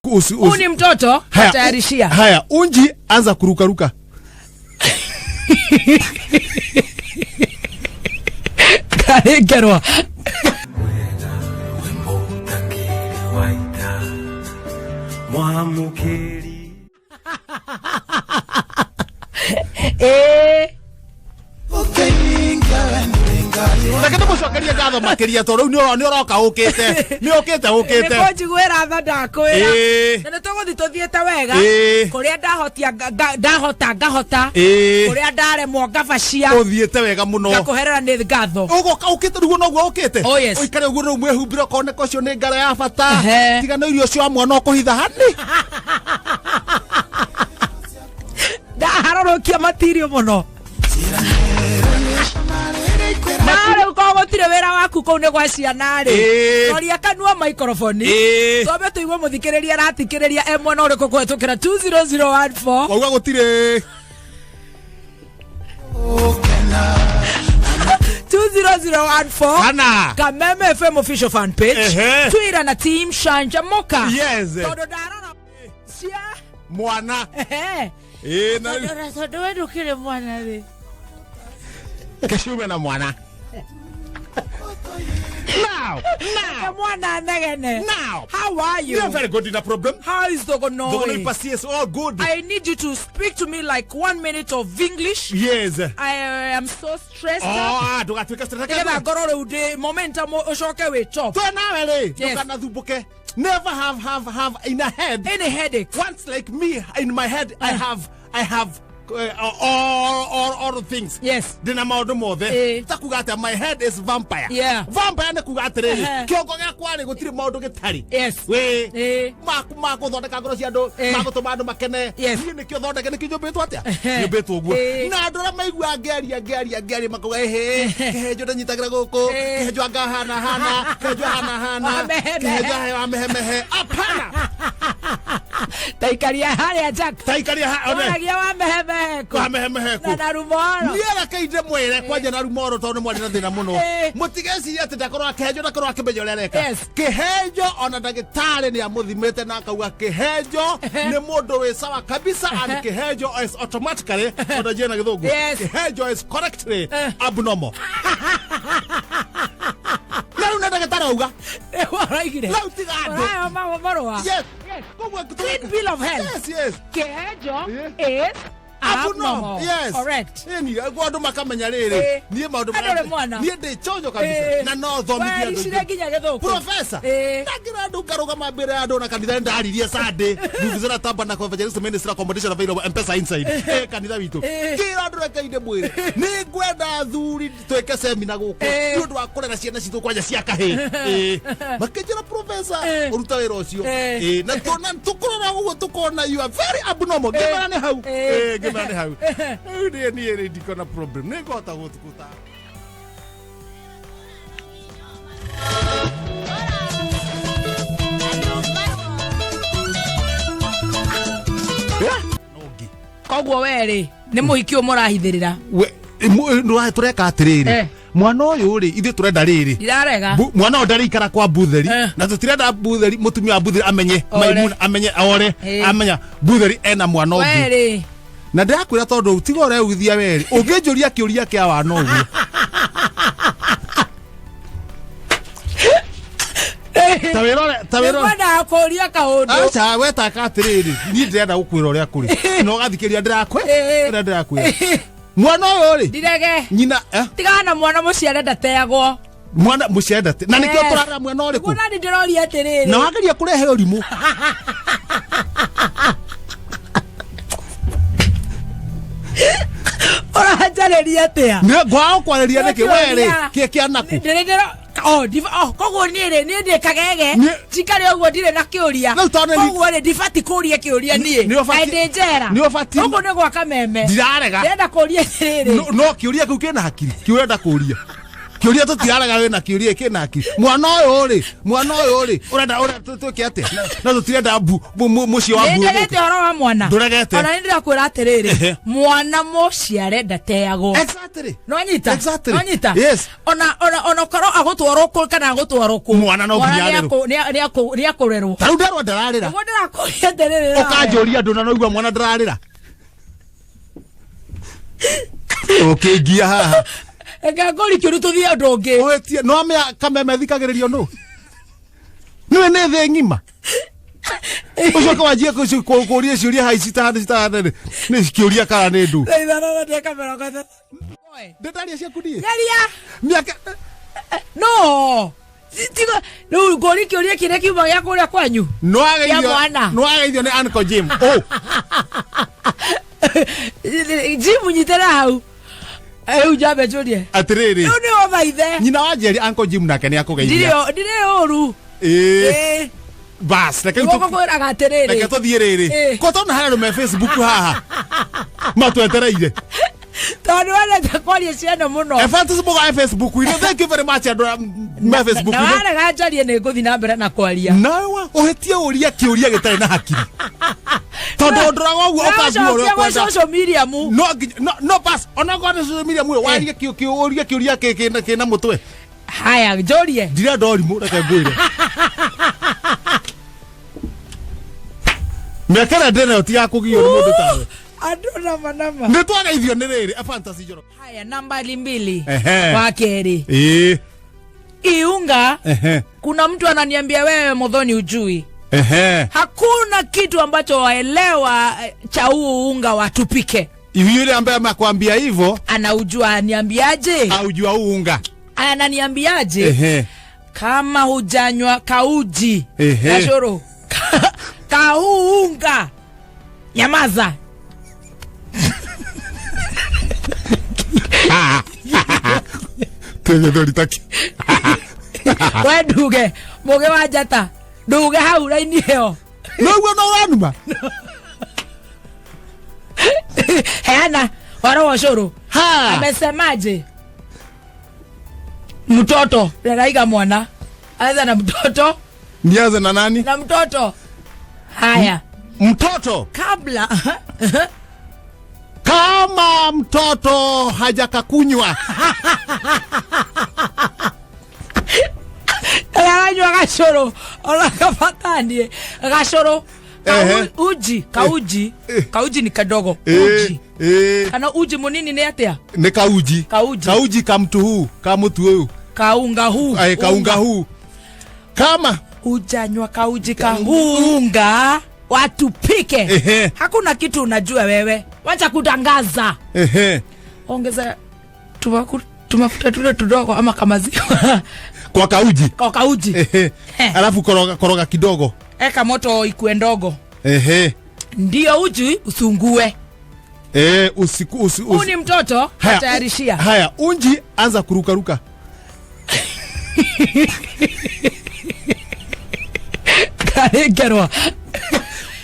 Huu ni mtoto Haya, tayarishia. Haya, unji anza kurukaruka. Karengerwa. Mwamukeri. Eh. Reke tũmũcokerie ngatho makĩria tondũ rĩu nĩ ũroka ũkĩte, nĩ ũkĩte ũkĩte. Nĩ kũnjiguĩra tha ndakwĩra. Ĩĩ. Na nĩ tũgũthiĩ tũthiĩte wega. Ĩĩ. Kũrĩa ndahotia ndahota ngahota. Ĩĩ. Kũrĩa ndaremwo ngabacia. Ũthiĩte wega mũno. Ngakũherera nĩ ngatho. Ũgoka ũkĩte rĩu noguo ũkĩte. Oh, yes. Ũikare ũguo rĩu mwĩhumbĩre ũkoneka ũcio nĩ ngara ya bata. Ehe. Tiga no irio cia mwana ũkũhitha hani. Ndaharũrũkia matirio mũno. Na rĩu korwo gũtirĩ wĩra waku kũu nĩ gwa ciana rĩ. Ĩĩ. Toria kanua microphone. Ĩĩ. Twambe tũigue mũthikĩrĩria arathikĩrĩria e mwena ũrĩkũ kũhetũkĩra 20014. Wauga gũtirĩ. 20014. Kana. Kameme FM official fan page. Ehe. Twitter na team Shanja Moka. Yes. Tondũ ndarora cia Mwana. Ehe. Ĩĩ na Tondũ we ndũkĩrĩ mwana rĩ. Keshume na mwana. Now, now, Mwana negene. now. How are you? You are very good in a problem. How is Dogono Dogonoi? ipasi is all good. I need you to speak to me like 1 minute of English. Yes. I am so stressed Oh, up. ah, ndũgatuĩke stress. Nĩgetha ngorwo rĩu ndĩ momentum ũcoke wĩ top. Twe nawe rĩ, Yes. ndũkanathumbũke. Never have in a head. Any headache. Once like me in my head, I have all things. Yes. Ndĩna maũndũ mothe. Eh. Ta kuga atĩa, my head is vampire. Yeah. Vampire nĩ kuga atĩrĩrĩ, Ehe. kĩongo gĩakwa rĩ gũtirĩ maũndũ gĩtarĩ. Yes. Wĩ. Eh. Makũthondeka ngoro cia andũ, Eh. magũtũma andũ makene. Yes. Niĩ nĩkĩo thondeke, nĩkĩo nyũmbĩtwo atĩa? Ehe. Nyũmbĩtwo ũguo. Eh. Na andũ arĩa maiguaga ngĩaria ngĩaria ngĩaria makauga ĩhĩ, kĩhenjo ndanyitagĩra gũkũ, Eh. kĩhenjo anga hana hana, kĩhenjo hana hana, Wamehemehe. kĩhenjo wamehemehe. Hapana. Taikaria harĩa Jack. Taikaria ha, one. Waragia wamehemehe kũ. Wamehemehe kũ. Na na rumoro. Niĩ reke ndĩmwĩre kwanja na rumoro tondũ nĩ mwarĩ na thĩna mũno. Eh. Mũtigecirie atĩ ndakorwo akĩhenjo ndakorwo akĩmenya ũrĩa areka. Yes. Kĩhenjo ona ndagĩtarĩ nĩ amũthimĩte na akauga kĩhenjo nĩ mũndũ wĩ sawa kabisa and kĩhenjo is automatically ona njie na gĩthũngũ. Yes. Kĩhenjo is correctly Eh. abnormal. Na rĩu nĩ ndagĩtarĩ auga. Waraigire. Rĩu tiga andũ. Ũrayo marũa. Yes. Koguo Clean bill of health. Yes. Kĩhenjo Yeah. is abnormal. Yes. Correct. Ĩni, guo andũ makamenya rĩrĩ. Eh. Niĩ maũndũ Andũ rĩ mwana. Niĩ ndĩ chonjo kabisa. Eh. Na no thomithie andũ. Wericire nginya gĩthũngũ. Professor. Eh. Ndakĩra andũ ngarũgama mbere ya andũ na kanitha nĩ ndaririe Sunday. Vuvuzela Tabernacle Evangelist Ministry accommodation available M-Pesa inside. Eh, kanitha witũ. Eh. Kĩra andũ reke ndĩmwĩre. Nĩ ngwenda athuri twĩke semina gũkũ. Eh. Nĩ ũndũ wa kũrera ciana citũ kwanja cia kahĩĩ. Eh. Makĩnjĩra professor Eh. ũruta wĩra ũcio. Eh. Eh, na tũna tũkũrora ũguo tũkona you are very abnormal. Ngĩmera nĩ hau. Eh. Eh, ngĩmera nĩ hau. Rĩu niĩ rĩ ndikona problem. Nĩ ngũhota gũtukuta. Koguo we rĩ nĩ mũhiki ũyũ mũrahithĩrĩra. Tũreka atĩrĩrĩ, Eh. mwana ũyũ rĩ ithuĩ tũrenda rĩrĩ Ndirarega. Mwana ũyũ ndarĩikara kwa butheri Eh. na tũtirenda butheri mũtumia wa butheri amenye Ore. Maimuna amenye ore Eh. amenya butheri ena mwana We ũngĩ rĩ na ndĩrakwĩra tondũ tiga ũreuithia werĩ ũngĩnjũria kĩũria kĩa wana ũguo ta wĩrore ta wĩrore Nĩngwendaga kũũria kaũndũ. aca wetaka atĩrĩrĩ niĩ ndĩrenda gũkwĩra ũrĩa kũrĩ na ũgathikĩria ndĩrakwĩ Eh. ũrĩa ndĩrakwĩra mwana ũyũ rĩ Ndirege. nyina eh? Tigana na mwana mũciare ndateagwo. Mwana mũciendete na nĩkĩo Yes. tũrarora mwena ũrĩkũ Nĩguo nani ndĩroria atĩrĩrĩ. Na wageria kũrehe ũrimũ. Ũranjarĩria atĩa? Ngwaga gũkwarĩria nĩkĩ we rĩ Nĩkĩũria. kĩ kĩanaku? Ndĩrĩ ndĩro Oh, oh, koguo niĩ rĩ niĩ ndĩ kagege njikare ũguo ndirĩ na kĩũria. Rĩu tondũ Koguo rĩ ndibati kũria kĩũria niĩ. Nĩ ũbatiĩ- Kaĩ ndĩ njera? Nĩ ũbatiĩ- Gũkũ nĩ gwa kameme. Ndirarega. Ndĩrenda kũria atĩrĩrĩ. No kĩũria kĩu kĩna hakiri kĩu ũrenda kũria. Kĩũria tũtirarega wĩna kĩũria kĩna akiri. Mwana ũyũ rĩ, mwana ũyũ rĩ, ũrenda twĩke atĩa? Na tũtirenda mũciĩ wa mbu. Nĩndegete ũhoro wa mwana. Ndũregete. Ona nĩ ndĩrakwĩra atĩrĩrĩ, mwana mũciare ndateagwo. Exactly. Nonyita. Exactly. Nonyita. Yes. Ona korwo agũtwarwo kũ kana agũtwarwo kũ. Mwana no nginya arerwo. Nĩ akũrerwo. Ta rĩu nderwo ndararĩra. Nĩguo ndĩrakũria atĩrĩrĩ. Ũkanjũria ndũnanoigua mwana ndararĩra. Ũkĩngia haha. Reke ngũri kĩũru tũthiĩ ũndũ ũngĩ. Ũhĩtie no amĩa kameme thikagĩrĩrio nũ? Nĩwe nĩ thĩ ng'ima. Ũcoke wanjie kũria ciũria hai citahana citahana nĩ kĩũria kana nĩ ndu. Thaa ithano na ndagĩka 30. Ndĩtaria ciaku niĩ. Geria. Mĩaka No. Tiga rĩu ngũri kĩũria kĩrĩa kiuma gĩa kũrĩa kwanyu. no Kĩa ageithio mwana. no ageithio nĩ Uncle Jim. Oh, Jim nyitĩra hau. Rĩu njambe njũrie. atĩrĩrĩ. Rĩu nĩ ũthaithe. Nyina wa Njeri Uncle Jim nake nĩ akũgeithia. Ndirĩ ũru. Ĩĩ. Ĩĩ. Bas, reke Nĩguo ngũkwĩraga atĩrĩrĩ. reke tũthiĩ rĩrĩ. Ĩĩ. Ko tondũ harĩa andũ me Facebook haha. Matwetereire. Tondũ wendete kwaria ciana mũno. Efantis Muga e Facebook inĩ. Thank you very much andũ arĩa me Facebook Na inĩ. warega njarie nĩ ngũthiĩ na mbere na kwaria. Nawe ũhĩtie ũria kĩũria gĩtarĩ na hakiri. Tondũ ndũraga ũguo ũkangua ũrĩa Ũcokia gwĩ ũkwenda. social media mu. No nginya no bas ona kwa social media mwe warie kĩũria kĩũria kĩna mũtwe. Haya njũrie. Ndirenda ũrimũ reke ngwĩre. Mĩaka ĩrĩa ndĩnayo ti ya kũgio nĩ mũndũ tawe. Andũ nama nama. Nĩ twageithio nĩ rĩrĩ Fantasy Njoroge. Haya nambari 2. Ehe. Wa kerĩ. Ĩĩ. Iunga. Ehe. Kuna mtu ananiambia wewe Muthoni ujui. Ehe. Hakuna kitu ambacho waelewa cha huu unga watupike. Yule ambaye amekwambia hivyo Anaujua aniambiaje? aujua huu unga. Ananiambiaje? Ehe. Kama hujanywa kauji. Ehe. Kashoro. Kahuu unga. Nyamaza. Tegethori taki. We nduge. Muge wa njata. Nduge hau raini ĩyo. Noguo no ũranuma. Heana ũhoro wa ũcũrũ. Ha. Amesemaje? Mtoto. Raiga mwana. Anza na mtoto. Nianze na nani? Na mtoto. Haya. Mtoto. Kabla Kama mtoto hajakakunywa. Aranyua gacũrũ ona kabatanie gacũrũ Ehe. uji kauji kauji ni kadogo uji kana uji munini nĩ atĩa? Nĩ kauji. Kauji. Kauji ka mtu huu, ka mtu huyu. Kaunga huu. Ai kaunga huu. Kama ujanywa kauji kaunga watupike. Ehe. Hakuna kitu unajua wewe, wacha kutangaza. Ehe. Ongeza tumafuta tule tudogo ama kamaziwa Kwa kauji. kwa kauji. Ehe. Alafu koroga koroga kidogo. Eka moto ikue ndogo. Ehe. Ndio uji usungue. Usiku usi, Huu ni mtoto atayarishia. Haya, unji anza kurukaruka. Karengerwa.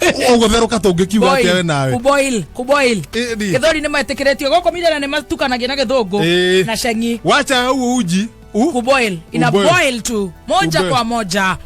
Ũgũtherũka tũngĩkiuga atĩa we nawe. Kuboil, kuboil. Ĩni. Gĩthweri nĩ metĩkĩrĩtio gũkũ Mirera nĩ matukanagia na gĩthũngũ Ĩĩ. na cengi. Wacha huu uji. U? Kuboil. Ina Kuboil. boil tu. Moja Kuboil. kwa moja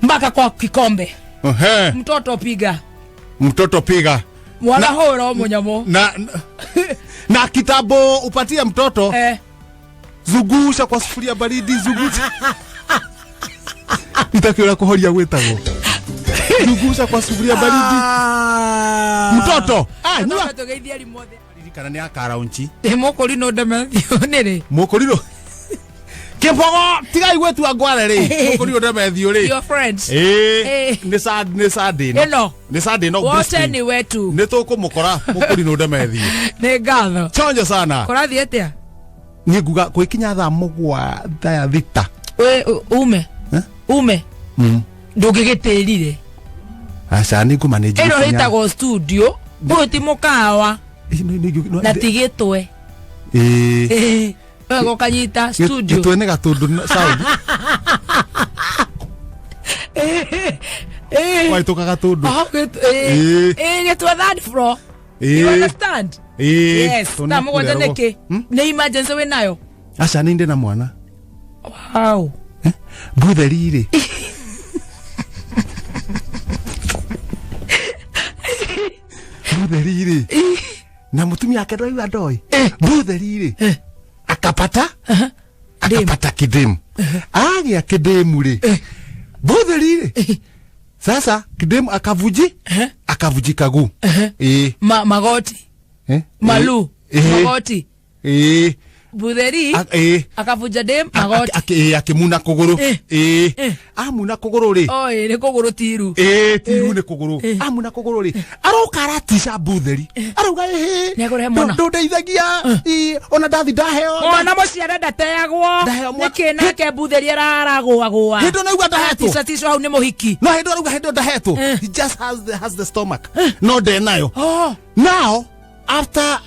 mpaka kwa kikombe. Ehe. Mtoto piga. Mtoto piga. Mwana hũra mũnyamũ. Na kitambo upatie mtoto zungusha kwa sufuria baridi zungusha. Nitakiura kuhoria gwĩtagwo. Zungusha kwa sufuria baridi. Mtoto. Ah, nyua. Tũgeithie arimũ othe. Ririkana nĩ akaraunchi. Ĩ mũkũrinũ ndemethio nĩ rĩ? Mũkũrinũ. Kĩbogo tigai gwĩtua ngware rĩ. Mũkũrinũ ndemethio rĩ. Your friends. Ĩĩ. Nĩ sa nĩ Sunday ĩno. Ĩno. Nĩ Sunday ĩno. Wote ni wetu. Nĩ tũkũmũkora mũkũrinũ ndemethio. Nĩ ngatho. Chonjo sana. Kũrathiĩ atĩa? Niĩ nguga gwĩkinya thaa mũgwanja ya thita. We ume. Ume. Ndũngĩgĩtĩrire. Aca nĩ ngũma nĩ Ĩno ĩtagwo studio. Ũyũ ti mũkawa na ti gĩtwe. Ĩĩ. Wega ũkanyita studio. Gĩtwe nĩ gatũndũ sound. Waitũka gatũndũ. Oh, Ĩĩ. Gĩtwe third floor. Ĩĩ. You understand? Ĩĩ. Yes. Tũna Thaa mũgwanja kũrĩa nĩkĩ? Nĩ emergency wĩnayo? Aca nĩ ndĩ na mwana. Wow. Butheri rĩ, butheri rĩ na mutumia ake ndoraiga ndoĩ. Butheri rĩ akapata akapata kidemu, agĩa kidemu rĩ, butheri rĩ sasa kidemu akavuji akavujika guu. Ĩĩ. Magoti. Eh? Malu. Ĩĩ. Magoti. Ĩĩ. Butheri. Ĩĩ. Akavunja dem magoti. Akĩmuna kũgũrũ. Ĩĩ, amuna kũgũrũ rĩ. Oi, nĩ kũgũrũ tiru. Ĩĩ, tiru nĩ kũgũrũ. Amuna kũgũrũ rĩ, aroka aratica butheri, arauga ĩhĩ Nĩekũrehe mwana. Ndũndeithagia. Ĩ, ona ndathi ndaheo. Mwana mũciare ndateagwo. Ndaheo mwana. Nĩkĩ nake butheri araragũagũa? Hĩndĩ ĩyo naigua ndahetwo. Ticatico hau nĩ mũhiki. No hĩndĩ arauga hĩndĩ ĩyo ndahetwo. He just has the stomach, no ndenayo. Oh. Now after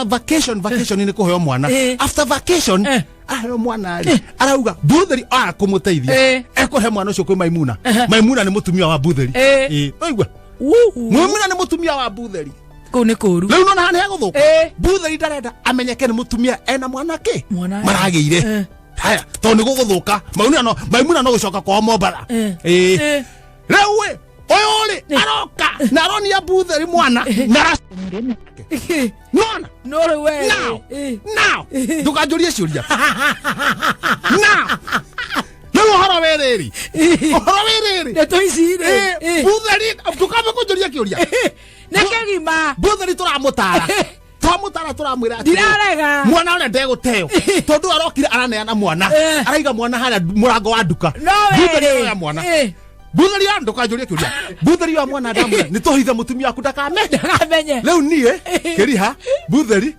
vacation nĩ kũheo mwana. After vacation, aheo mwana rĩ, arauga butheri aya kũmũteithia, ekũhe mwana ũcio kwĩ Maimuna. Maimuna nĩ mũtumia wa butheri. Ĩ, waigua? Wuu. Maimuna nĩ mũtumia wa butheri. Kũu nĩ kũru. Rĩu nona haha nĩ hegũthũka. Butheri ndarenda amenyeke nĩ mũtumia ena mwana kĩ. Mwana. Maragĩire. Haya, tondũ nĩ gũgũthũka, Maimuna no gũcoka kwao Mombatha. Ĩ. Rĩu ĩ, ũyũ rĩ aroka na aronia butheri mwana na nona. No rĩu we. Now. Now ndũkanjũrie ciũria now. Rĩu ũhoro wĩ rĩrĩ, ũhoro wĩ rĩrĩ. Ndeto ici rĩ. Butheri, ndũkambe kũnjũria kĩũria. Nĩ kĩgima. Butheri tũramũtara, twamũtara tũramwĩra atĩrĩ, Ndirarega. Mwana ũrĩa ndegũteo tondũ arokire araneana mwana, araiga mwana harĩa mũrango wa nduka. No we Butheri rĩ. aroya mwana. Butheri ya ndũkanjũrie kĩũria. Butheri wa mwana ndamwĩra nĩ tũhithe mũtumia waku ndakame Ndakamenye. Rĩu niĩ kĩriha butheri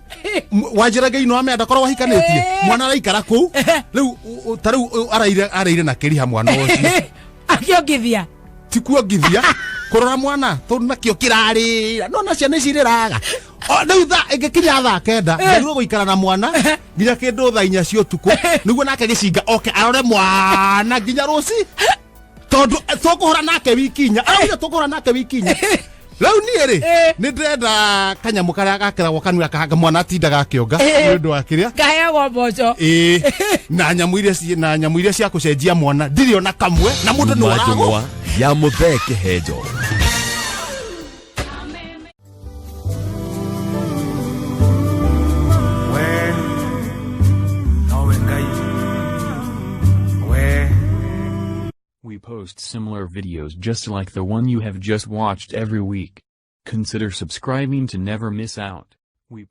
wanjĩra ino amea ndakorwo wahikanĩtie. Mwana araikara kũu rĩu ta rĩu araire na kĩriha mwana ũcio. Akĩongithia. Ti kuongithia, kũrora mwana tondũ nakĩo kĩrarĩra nona ciana ici irĩraga. O, rĩu thaa ĩngĩkinya thaa 9 nderirwo gũikara na mwana nginya kĩndũ thaa 4 cia ũtukũ nĩguo nake gĩcinga oke arore mwana nginya rũci tondũ tũkũhũra nake wiki 4, araugire tũkũhũra nake wiki 4. Rĩu niĩ rĩ, nĩ ndĩrenda kanyamũ karĩa gakĩragwo kanua kahanga mwana atindaga akĩonga nĩ ũndũ wa kĩrĩa. Kaheagwo mboco. Ĩĩ, na nyamũ iria cia kũcenjia mwana ndirĩ ona kamwe na mũndũ nĩ Juma oragwo. Njũng'wa ya Mũthee Kĩhenjo. We nowe Ngai we. We post similar videos just like the one you have just watched every week. Consider subscribing to never miss out. We